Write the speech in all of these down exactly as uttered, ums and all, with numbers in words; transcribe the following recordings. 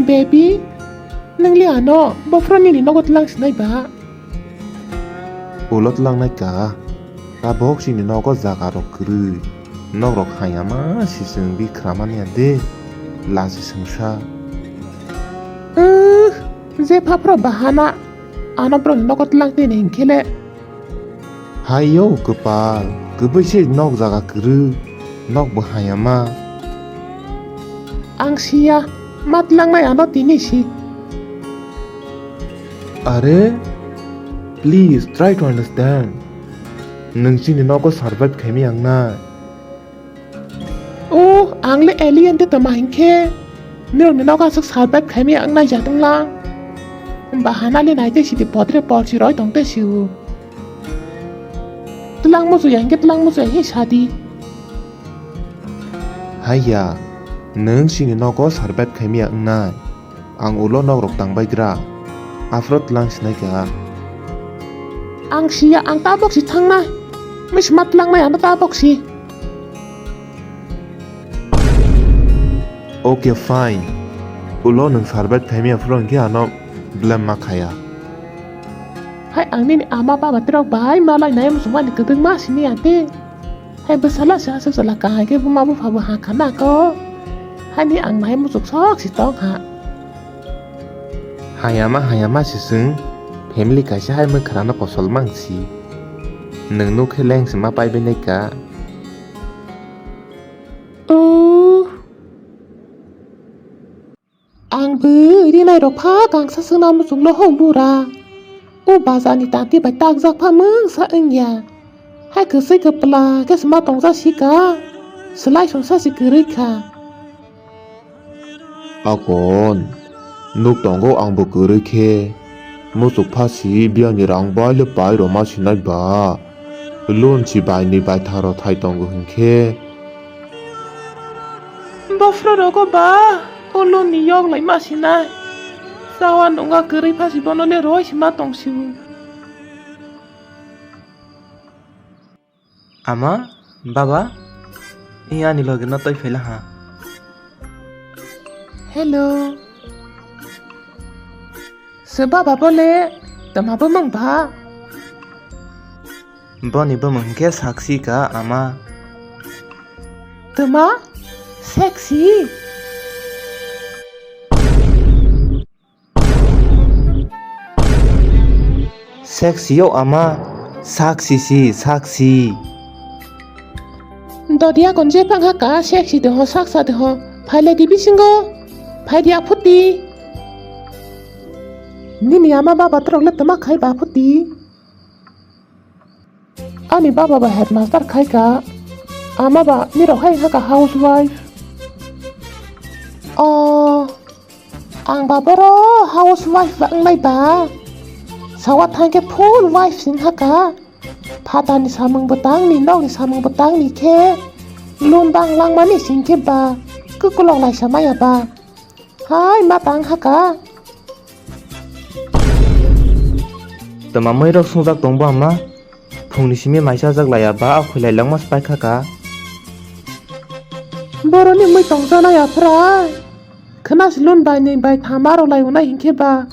Baby, nwng le ano bophro nini nogo tlang sinai ba? Ulo tlangnai ka, tabok chini nogo jaga rok kwrwi, nok rok hayama si chwng bi khramani ya de, lachi swngsa. Uhh, je phaphro bahana, ano borok nogo tlang tini hinkhe le. Hayo kwpal, kwbwi se nok jaga kwrwi, nok bo hayama. Ang siya, ma tlangnai ano tini si. Are, please try to understand. Nwng chini nogo survive khaimaya wngnai. O, ang le alien de tama hinkhe. Nirok ni nogo aswk survive khaimaya wngnai jatong lang. Bahana le nai te sidi potre porsi roi tong te siu. Tlang musu ya hinkhe tlang musu ya hi sadi. Haiya, nwng chini nogo survive khaimaya wngnai. Ang ulo nok rok tang bai gra. Aphro tlang sinai ka. Ang siya, ang tabok si thangnai. Misma tlangnai ano tabok si. Okay, fine. Ulo nwng survive khaimaya phuru hinkhe ano blame ma khaya. Hai ang nini ama baba tirok bai malai nai muchungmani kwdwngma sini ante. Hai bwsala se aswk jala kahai khe buma bupha bo ha khana ko. Hani ang nai muchuk sok si tong ha. Hayama hayama si chwng family kaisa hai mwkhra no kosol mang si. Nwng nuk khe leng se ma pai bai nai ka. Oh. Ang bwrwi nairok pha kangsa swngna muchunglo ho bura. O bazarni tanti bai takjak pha mungsa wngya. Hai kwswi kwpla khe sma tongja sika. Swlai songsa si kwrwi kha. Akon, nuk tongo ang bo kwrwi khe. Muchuk pha si biyangni rang bai le pai roma sinai ba. Loan si bai ni bai tharo thai tongo hinkhe. Bofro rogo ba, o loan ni yok lai ma sinai. Sawa nunga kwrwi pha si bono le roi si ma tong si. Ama, baba, i ani loge no toi phela ha. Hello. Se baba bole, tama bo mang ba? Boni bumung hinkhe Sakshi ka ama. Tama? Sexy? Sexy yo ama, Sakshi si, Sakshi. Dodiya kon je pang ha ka, sexy de ho, saksa de ho. Phaile di bisingo, phai di aphuti. Nini ama baba trok le tama khai ba aphuti. Ani baba ba headmaster khai ka. Ama ba nirok hai haka housewife. Oh, ang ba boro housewife ba wngnai ba. Sawa thangkhe full wife sing haka. Phatani samung bwtangni, nokni samung bwtangni khe loan bang langmani sing khe ba. Kwklok laisa maya ba. Hai ma tang haka. Tama mui rok sungjak tong bo ama. Phungni simi maisa jak laya ba, a khwilai langma spike kha ka. Boroni mui tongjanai aphra. Khna silun bai ni bai thama rok lai unai hinkhe ba.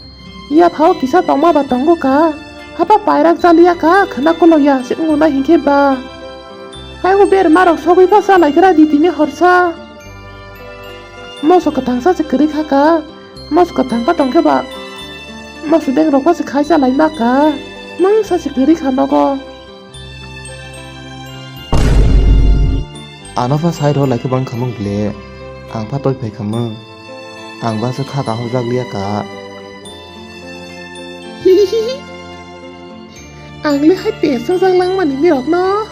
Ya phao kisa tongma ba tongo ka. Hapa pairak chaliya ka, khna kolo ya se unai hinkhe ba. Hai o berma rok sogwi pha chalai kra di tini horsa. Moso kwthang sa se kwrwi kha ka. Moso kwthang pa tong khe ba. Moso deng rok pha se khai chalai ma ka. Mungsa se kwrwi kha nogo. Ano pha sai rw lai khe bang khamung ble. Ang pha toi phai khamung. Ang ba se kha ka hojak liya ka. Ang le hai te sojak langmani nirok no.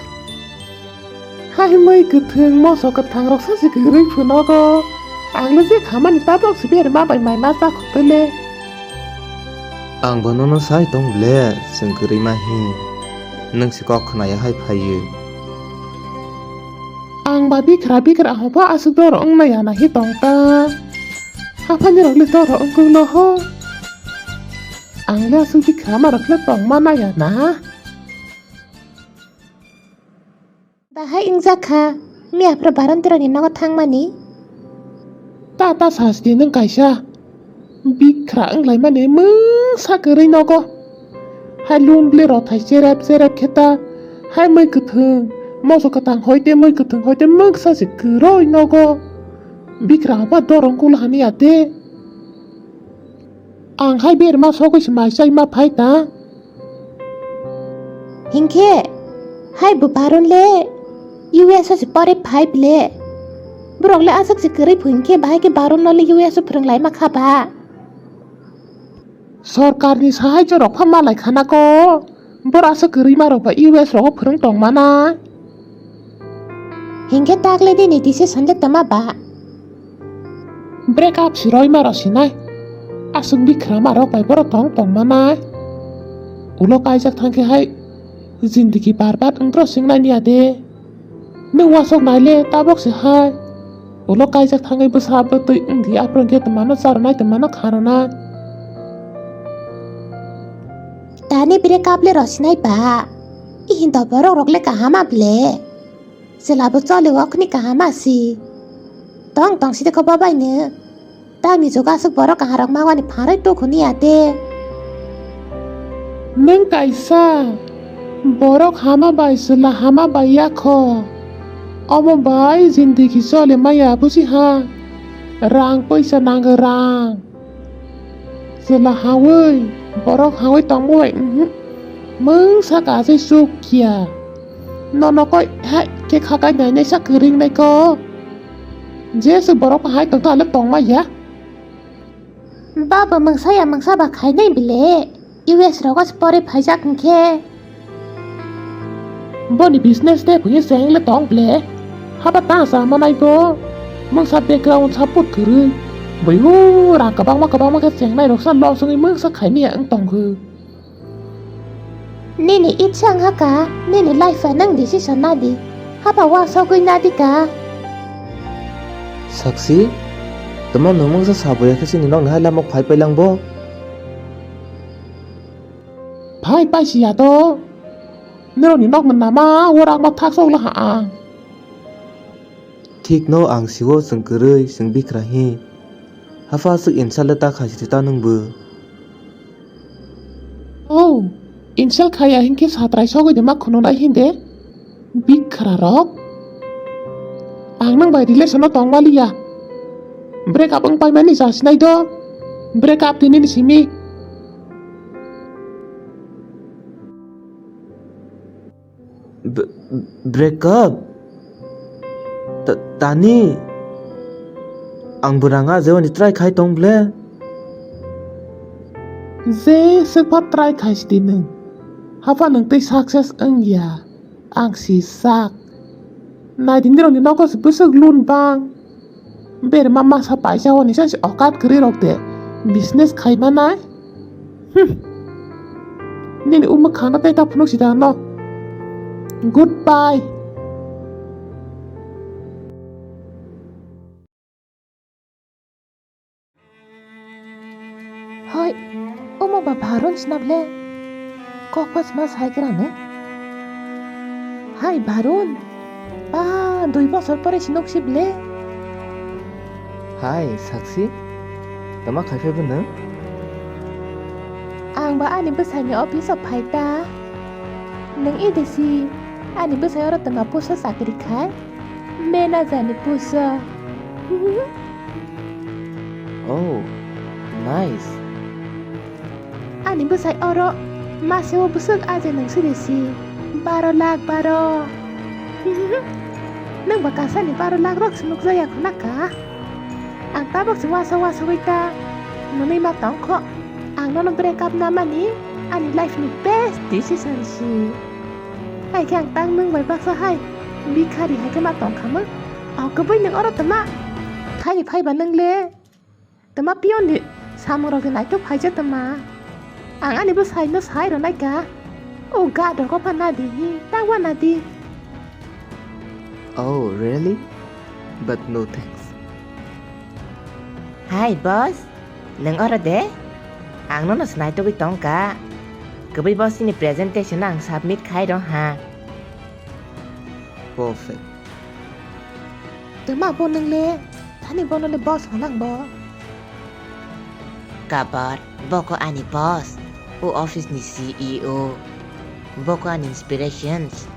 Hai mui kwthwng moso kwthang rok sa se kwrwi phunogo. Ang le je khamani tabok se berma bai mai ma cha khotole. Ang bo nono sai tong ble, chwng kwrwi ma hi. Nwng se kok khna ya hai phaiwi. Ang ba bikra bikra ho ba aswk doro wng maya na hi tong ta. Haphani rok le doro wng kung no ho. Ang le aswk bikra ma rok le tong ma naya na. Bahai wngjakha, miyaphra Barantirani nogo thangmani. Ta ta sasti nwng kaisa. Bikra wnglaimani mungsa kwrwi nogo. Hai lun bwlwi rothai cherep cherep khe ta. Hai mui kwthwng, moso kwthang hoite mui kwthwng hoite mungsa se kwrwi nogo. Bikra haba dorong kul hani ate. Ang hai berma sogwi se mai chai ma phai ta. Hinkhe hai bo Barun le U S o se pore phai bile. Borok le aswk se kwrwi phu hinkhe bahai khe Barun no le U S o phwrwng lai ma kha ba. Sorkar ni sahai jorok pha malai khana ko. Bora se kwrwi ma rok ba U S rogo phwrwng tong mana. Hinkhe takle nini decision le tama ba? Break up si roi ma rok sinai. Aswk bikra ma rok bai borok tong tong mana. Ulo kaijak thangkhe hai jindigi barbat wngtro singnai niya de. Nwng wasok naile tabok se hai. Ulo kaijak thangwi bwsa bwtwi wngdi, aphuru khe twmano charwnai, twmano kharwnai. Tani break up le rosinai ba. Ihin to borok rok le kaham able. Chwla bo choli okhni kaham asi. Tong tong sidi kho babai no. Tangni jugo aswk borok kaharok mawani pharwi tukhuni ya de. Nwng kaisa borok hama bai chwla hama bai ya kho. Omo bai jindigi choli maya buji ha. Rang poisa nango rang. Chwla hawi borok hawi tongmo bai, mhm. Mungsa kajai chuk kiya. Nono koi hai khe khakai nainai sa kwrwng nai ko. Jesu borok hai tongtha le tongma ya. Baba mungsa ya mungsa ba khainai bile. U S rogo se pore phaijak hinkhe. Boni business de phungi seng le tong ble. Haba ta sa manai bo. Mungsa background support kwrwi. Bai hu ra kabangma kabangma khe chengnai rok sa losongwi mungsa khaimya wng tongkhu. Nini itsa wngkha ka, nini life-o nwng decision nadi, hapha uansugwi nadi ka. Sakshi, tamo nwng mungsa saboya khe chini nokni hai lama phai pailangbo? Phai paisiya to, norokni nokni nama uarakma thak sokla ha ang. Thik no ang siwo chwng kwrwi, chwng bikra hi. Hapha aswk insult le ta khaisidi ta nwngbo. Oh, insult khaya hinkhe satrai sogwi de ma khununai hinde. Bikra rok. Ang nwng bai relation no tong maliya. Break up wng paimani jasinai do. Break up tini ni simi. B-, break up? Ta-, tani? Ang bwrang a jewani try khai tong ble? Je swkpha try khai sidi nwng. Hapha nwng tei success wngya. Ang si sak. Naidi nirokni nogo se bwswk loan bang. Berma masa paisa hwnwi sa se okat kwrwi rok de business khai manai. Hmm. Nini umwkhang no tei ta phunuk si da no. Goodbye. Hoi, omo ba Barun sina ble? Kok pas ma sai gra ne? Hai Barun, ba dui bosor pore sinok si ble? Hai Sakshi, tama khai phai bo nwng? Ang ba ani bwsai ni office o phai ta. Nwng ide si ani bwsai oro tama pusa chakri khai? Manager ni pusa. Oh, nice. Ani bwsai oro maseo bwswk aje nwng siri si baro lakh baro. Nwng ba kasani baro lakh rok se nukjaya khuna ka? Ang tabok se uasa uasugwi ta nwnwi ma tong kho. Ang nono break up namani ani life ni best decision si. Hai khe ang tang nwng bai baksa hai bikhari hai khe ma tong kha mwng. O kwbwi nwng oro tama thaini phai ba nwng le tama pion ni samung rok ni naitok phai ja tama. Ang ani bwsai no sai rw nai ka. O ga dogo pha na di hi ta wa na di. Oh, really? But no thanks. Hi, boss. Nwng oro de? Ang nono swnai togwi tong ka. Kwbwi boss ni presentation ang submit khai rw ha. Perfect. Twma bo nwng le, thani bono le boss hwnang bo. Kabar, boko ani boss, o office ni C E O. Boko ani inspirations.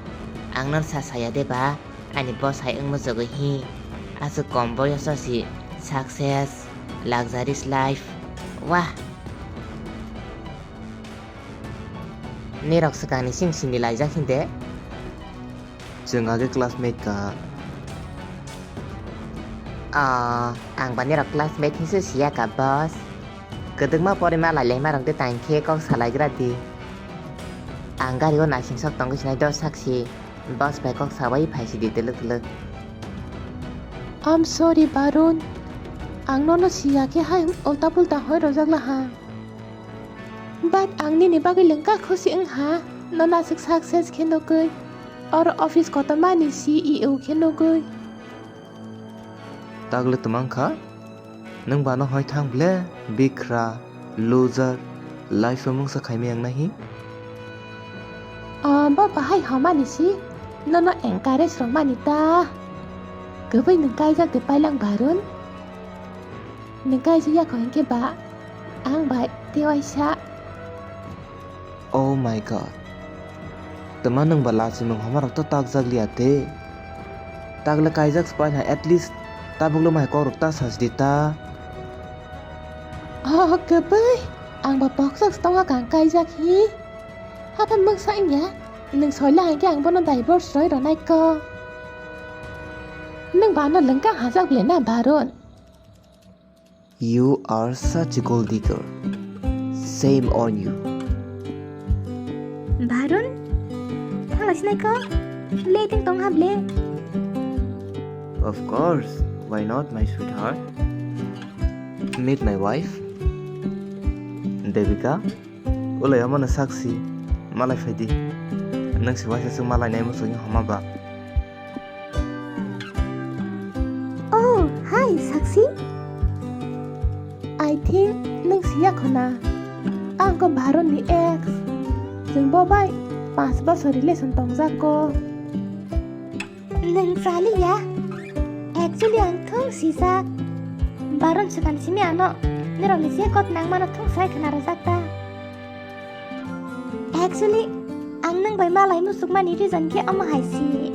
Ang no sa saya de ba, ani boss hai wngma jogwi hi. Aswk kom boyoso si success, luxurious life. Wah. Nirok swkangni sing sini laijak hinde. Chwng age classmate ka. Ah, ang ba nirok classmate hinse siya ka, boss. Kwdwkma porima lailai ma rok de tang khe kok salaigra di. Ang gari o naising sok tongwi sinai dos sak si. Boss bai kok sabai phai si di twlwk twlwk. I'm sorry, Barun. Ang nono siya khe hai ulta pulta hoi rojak laha. But ang nini bagwi lengka khusi wng ha, nono aswk success khe nugwi, oro office kotorma ni C E O khe nugwi. Tagle twmang kha, nwng bano hoi thang ble, bikhra, loser, life o mungsa khaimai ang nahi. O, bo bahai homani si, nono encourage rwmani ta. Kwbwi nwng kaijak de pailang Barun. Nwng kaijak ya kho hinkhe ba, ang bai tei waisa. Oh my God. Tama nwng ba lachimung homarok to takjak liya de. Takle kaijak se paina, at least tabukle mai kokrok ta sajdi ta. Oh, kwbwi. Ang ba boksok se tongo kang kaijak hi. Hapan mungsa wngya. Nwng soila hinkhe ang bono divorce roi rwnai ko. Nwng ba ano lengkang hajak ble na Barun. You are such a gold digger. Shame on you. Barun, thala sinai ko? Le ting tong ha ble. Of course, why not, my sweetheart? Meet my wife, Devika. Ulai omo no Sakshi, malai phai di. Nwng se waisa swk malai nai muchungni homa ba? Oh, hi, Sakshi. I think nwng siya khona. Ang ko Barun ni ex. Chwng bo bai panch bosor relation tongjak ko. Nwng chaliya. Actually, ang thung sijak. Barun swkang simi ano nirokni je kot nangmano thung sai khna rwjak ta. Actually, ang nwng bai malai muchukmani reason khe omo hai si.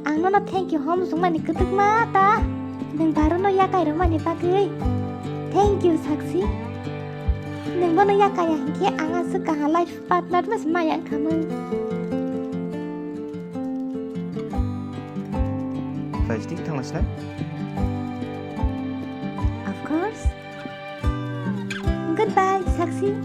Ang nono thank you hom muchukmani kwtwkma ta. Nwng Barunno yakai rwmani bagwi. Thank you, Sakshi. Nwng bono yakaya hinkhe ang aswk kaha life partner mas maya wngkhamung. Plastic thangna sinai? Of course. Goodbye, Sakshi.